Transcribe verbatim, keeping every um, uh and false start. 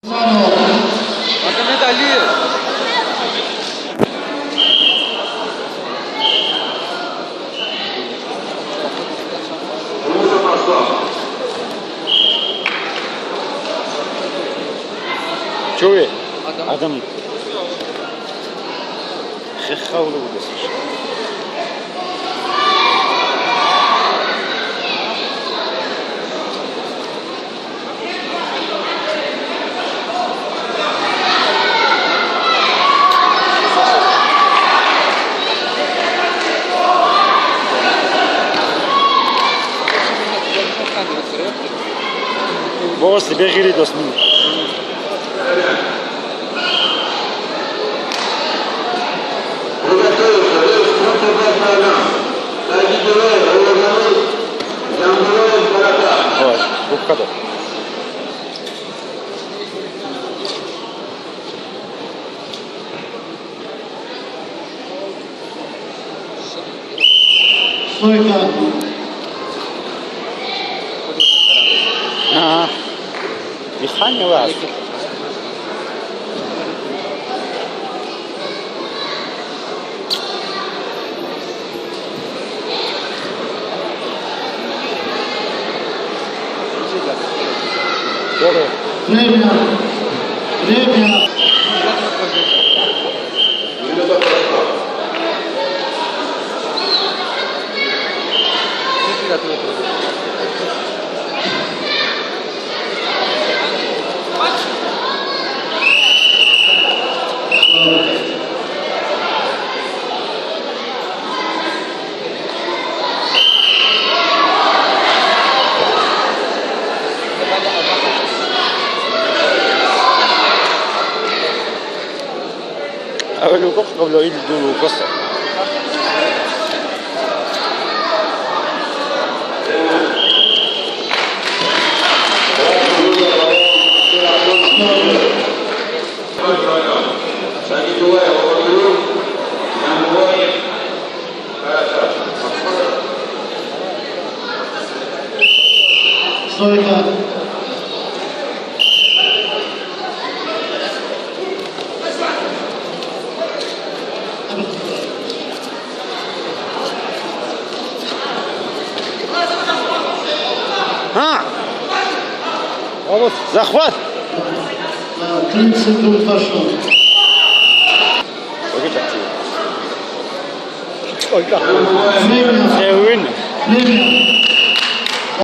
Магомед Алиев. Чё вы? Адам. Адам. Хехавлу будес. Бос, бегири дос мин. Ой, бухкадо. Стойка. Ага. Дыхание вас. Время. Время. Авел вукӀухъ гьабулев ил дун вукӀаса. Стойка. А! Захват! Тридцать секунд пошло. Время. Время.